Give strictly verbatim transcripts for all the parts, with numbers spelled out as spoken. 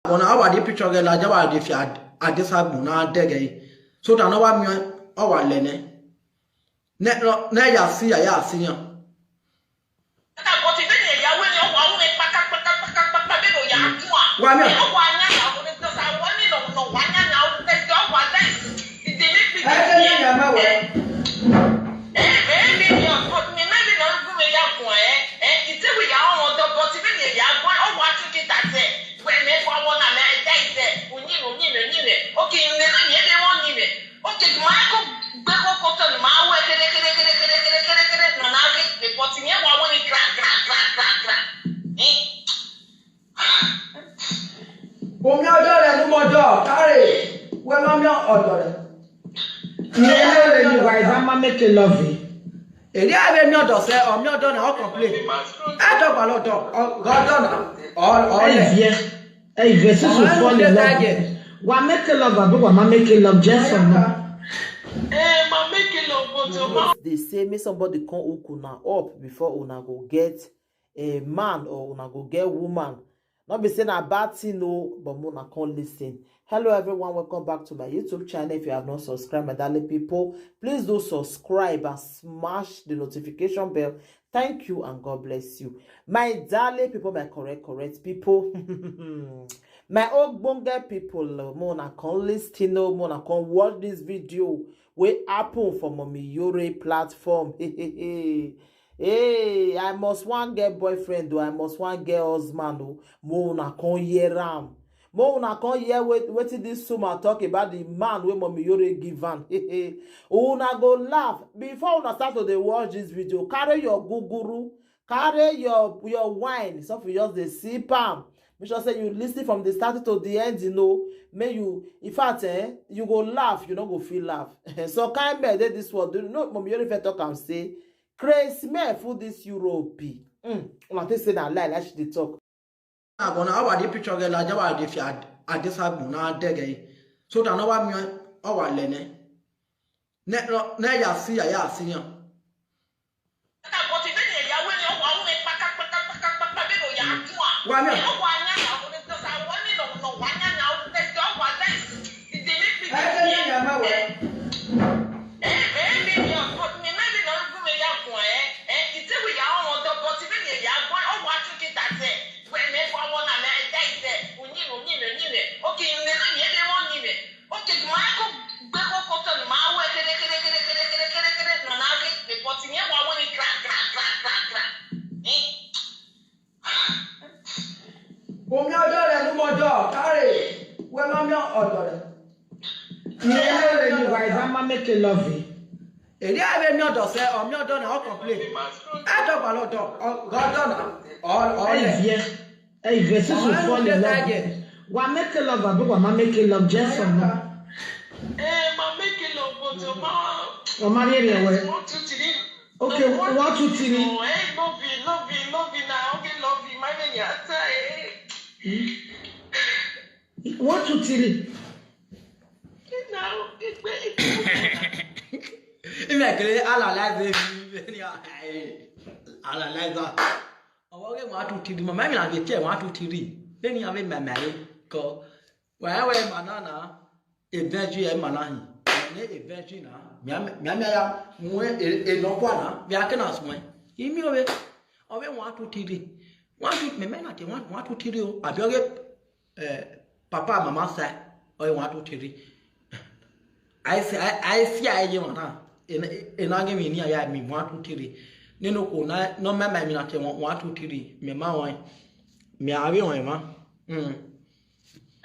Bona awa di picture ge la jawa di fi adisa bona dege. So da no wa mi awa lene. Ne no ne ya si ya ya si yan. Wa mi. Ẹ ṣe ní ìyá máa wẹ̀. Omi ọjọ́ rẹ̀ ló mọjọ́ káre wẹ́ má mi ọ̀dọ̀ rẹ̀. Nene le ni wa iza ma make love. Eri ave mi ọ̀dọ̀ sẹ, ọ mi ọ̀dọ̀ na ọ complain. Ẹ dọgba lọdọ, ọdọ na, ọ ọ lẹ. Ẹyẹ, ẹyẹ susu fall in love. Wa make love abi wa ma make love, yes or no? Eh, ma make love, but your mouth. They say make somebody come hook una up before una go get a man or una go get woman. No be say na bad thing o, but una come listen. Hello everyone, welcome back to my YouTube channel. If you have not subscribed, my darling people, please do subscribe and smash the notification bell. Thank you and God bless you. My darling people, my correct, correct people. My ogbonge people, mo na come listen o, mo na come watch this video wey happen for Mommy Yore platform. Hey, I must wan get boyfriend o, I must wan get husband o. Mo una come hear am. Mo una come hear wait, wetin this woman talk about the man wey Mommy Yore give am. Una go laugh. Before una start to dey watch this video, carry your guguru, carry your your wine, some of you just dey sip am. Make sure say you listen from the start to the end, you know. Make you, in fact, eh, you go laugh, you no go feel laugh. So kind men dey this world. You know, Mommy Yore first talk am say, craze men full this Europe. Mm. Una think say na lie, like she dey talk. Agona awa di picture ge la jawa di fi adisa bona dege. So da no wa mi awa lene. Ne no ne ya si ya ya si yan. Wa mi. Ẹ ṣe ní ìyá máa wẹ̀. Omi ọjọ́ rẹ̀ ló mọjọ́ káre wẹ́ má mi ọ̀dọ̀ rẹ̀. Nene le ni wa iza ma make love. Eri ave mi ọ̀dọ̀ sẹ, ọ mi ọ̀dọ̀ na ọ complain. Ẹ dọgba lọdọ, ọdọ na, ọ ọ lẹ. Ẹyẹ, ẹyẹ susu fall in love. Wa make love abi wa ma make love, yes or no? Eh, ma make love, but your ma. Ọmọ ayé rẹ̀ wẹ̀. One, two, three. Okay, one, two, three. Oh, hey, love you, love you, love you now. Okay, love you, my man, yeah. One, two, three. Ime kele analyze mi, analyze. Ọwọ́ rẹ̀ one, two, three. Mama mi na dey tell one, two, three. Then you have a memory. Ko. Why, why, manana? Eventually, ẹ mana hin. Ẹ eventually na. Mi a mi a ya. Mo e e no kwa na. Mi a ke na so. Imi owe. Owe one, two, three. One, two, me me na te one, one, two, three o. Abi owe eh papa mama sa. Owe one, two, three. I see I I see I ye mana. E na e na ge mi ni aya mi one, two, three. Ni no ko na no me me mi na te one, one, two, three. Me ma one. Mi a we one ma. Mm.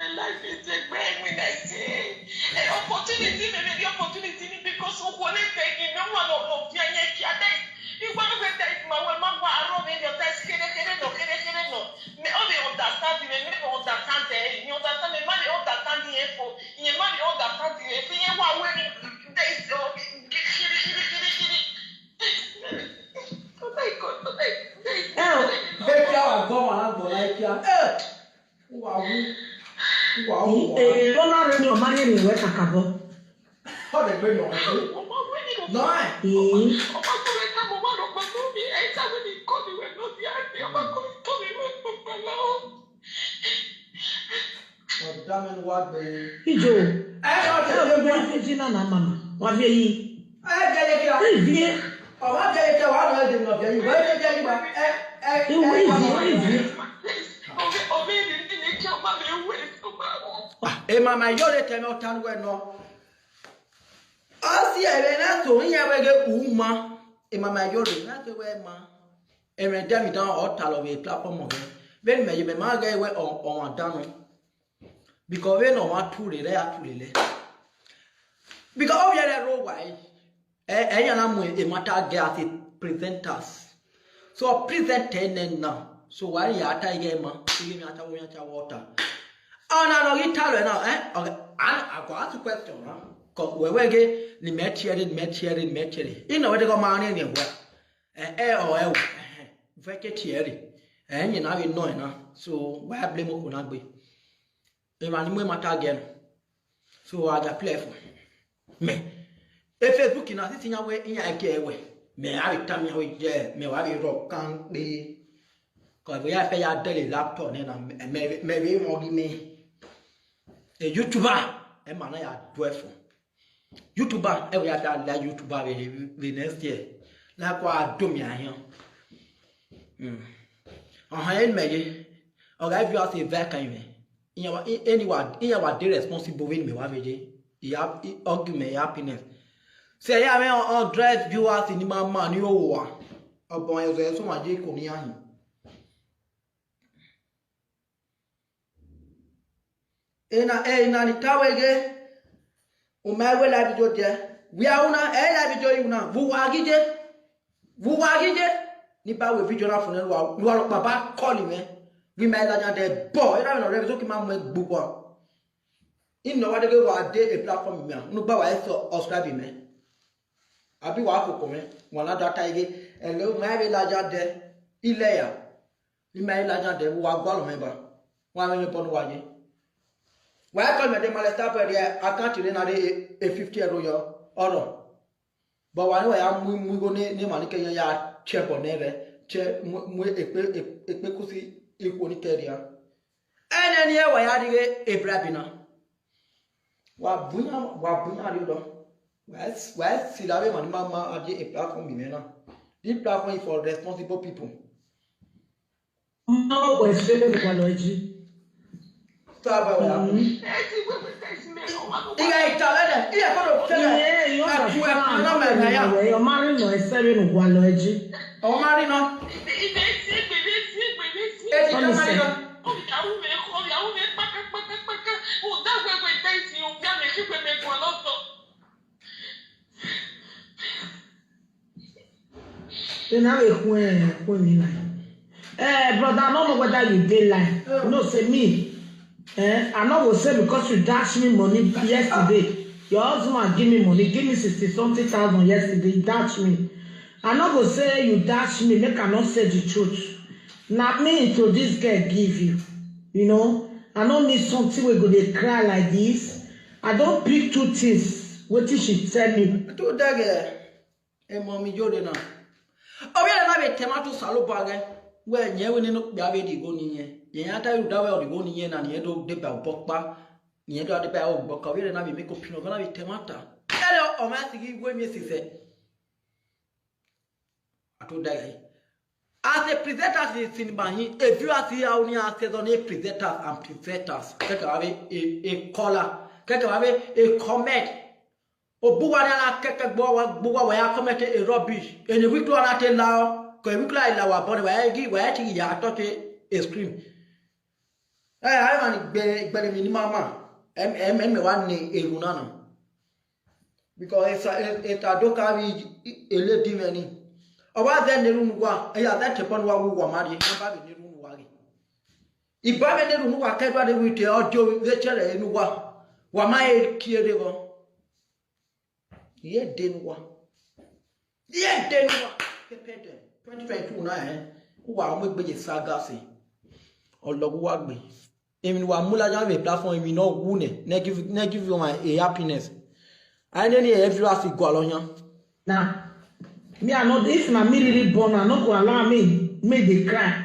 Life is a great when I say an opportunity, maybe the opportunity because who will take it? No one of no fear yet. You want to take my one man who are running your test, kere kere no, kere kere no. Me only understand me, me understand eh, you understand me, man understand the info, you man understand the info, you want where there is kiri kiri kiri kiri. Oh my God, oh my God. Baby, I go and go like you. Eh. Uwa wu. Uwa wu. Ee, lọ́nà rẹ̀ ni ọ̀ma yẹn ni ìwé kàkà bọ́. Ọ̀dẹ̀ gbé yàn wọ́n. Nọ́ọ̀. Ee. Ọmọ tó lè ká mo wà lọ́pọ̀ tó mi, ẹ̀ ń sáré mi kọ́ mi wẹ̀ lọ́sí àti ọmọ kọ́ mi kọ́ mi wẹ̀ pẹ̀lú. Ijo, ẹ ẹ ọjọ́ ẹ ẹ gbogbo ẹ fi jí náà náà màmá wà fi èyí. Ẹ jẹ́ lè kí ọ. Ìdílé. Ọ̀wá jẹ́ lè kí ọ wà lọ́ọ́ ìdènà ọ̀bẹ yìí wọ́n jẹ́ jẹ́ nígbà ẹ ẹ. Ìwé ẹ ìdílé ìdílé. Ẹ máa máa yọ̀ọ́ lè tẹ̀lé ọ̀tá lọ́wọ́ ẹ̀ náà. Ọ si ẹ bẹ náà tó ń yẹ wẹ́gẹ́ kú mọ́. Ẹ máa máa yọ̀ọ́ lè náà tó wẹ́ mọ́. Ẹ mẹ́ dẹ́mi dán ọ̀tá lọ́wọ́ ẹ̀ platform ọ̀gẹ́. Bẹ́ẹ̀ ni mẹ́yẹ mẹ́ máa gẹ́ wẹ́ ọ̀wọ̀n dánú. Because we no want to relay to relay. Because oh yeah, ro why? Eh, eh, yana mu e mata ge as a presenters. So present ten na. So why ya ta ye ma? Ye mi ata wo ya ta water. Oh na no guitar na eh. Okay. And I go ask question na. Ko we we ge ni me tiere ni me tiere ni me tiere. Ino we de go ma ni ni wa. Eh eh o eh. Veke tiere. Eh ni na we no na. So why blame ko na gbe. Ema ni mwe mata again. So I dey play for me. E Facebook na sisi nya we nya ke we. Me a bi tam nya we je me wa bi rock kan pe. Ko we ya fe ya dele laptop ne na me me we mo gi me. E YouTuber e ma na ya do e fun. YouTuber e we ya fe la YouTuber we we next year. La kwa do mi ayan. Mm. Aha en me ye. Oga if you are a vacant me. Anyone anyone dey responsible when me wa veje. He have he hug me happiness. Say yeah me on dress you are cinema man you wa. Obo en so so ma je ko ni ahin. Ena ena ni tawege. Uma we la video je. We are una e la video una. Vu wa gije. Vu wa gije. Ni ba we video na fun wa. Lu wa lo baba call me. We me la jan de bo. Era me no re so ki ma mu e gbugbo. Ino wa dege wa de a platform mi a. Nu gba wa e so subscribe me. Abi wa ko ko me. Wa la data ige. Ele o me be la ja de. Ile ya. Ni me la ja de wa gwa lo me ba. Wa me me pon wa je. Wa ko me de male stop e account ni na de a fifty euro yo. Oro. But wa ni wa ya mu mu go ne ne ma ni ke ya che bo ne re. Che mu mu e pe e pe kusi iko ni ke ria. Ene ni e wa ya dige e brabina. Wa bunya wa bunya ri do. Wa wa si la we ma ni ma ma adi a platform mi me na. This platform is for responsible people. No question kwa loji. Taba wa. Iga italene, iga kodo tele. Yeah, you understand. You're married no seven kwa loji. O married no. Eti ka married no. Then I will queen queen me like. Eh, brother, I don't know whether you dey lie. No, say me. Eh, I no go say because you dash me money yesterday. Your husband give me money, give me sixty something thousand yesterday, you dash me. I no go say you dash me, make I not say the truth. Na me introduce girl give you. You know, I no need something we go dey cry like this. I don pick two things. Wetin she tell me? To that girl. E mo mi jode na. Obi na be tema to salo bage. We nye we ni no ya be di go ni ye. Ye ya ta yu da we di go ni ye na ni do de ba bo pa. Ni do de ba o bo ka we na be mi ko pino na be tema ta. Ele o ma si gi we mi si se. Ato da ye. As a presenter in cinema, he, if you are see how many actors on a presenters and presenters, take away a, a caller, take away a comment. Obuwa na keke gbowa gbowa wa ya comment a rubbish. Eni wiklo na te lao, ko wiklo ai lawa bone wa egi wa ti ya to te a screen. Eh, I man gbe gbe mi ni mama. Em em em wa ni eru na na. Because it's a it's a doka wi a lady many. Owa ze ne runu wa, e ya ze te pon wa wu wa mari, na ba bi ne runu wa ri. Iba me ne runu wa ke ba de wi te audio we chere enu wa. Wa ma e ki e de go. Ye de nu wa. Ye de nu wa. Ke pe de. Twenty twenty-two na eh. Ku wa mo gbe je saga si. Ologun wa gbe. Emi wa mula ja me platform emi no wu ne. Ne give ne give you my a happiness. I ne ni e fi wa si go lo yan. Now, me I no if na me really born, I no go allow me make dey cry.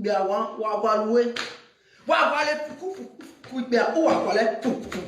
gbia wa wa wa lue. Wa wa le puku puku gbia u wa wa le puku.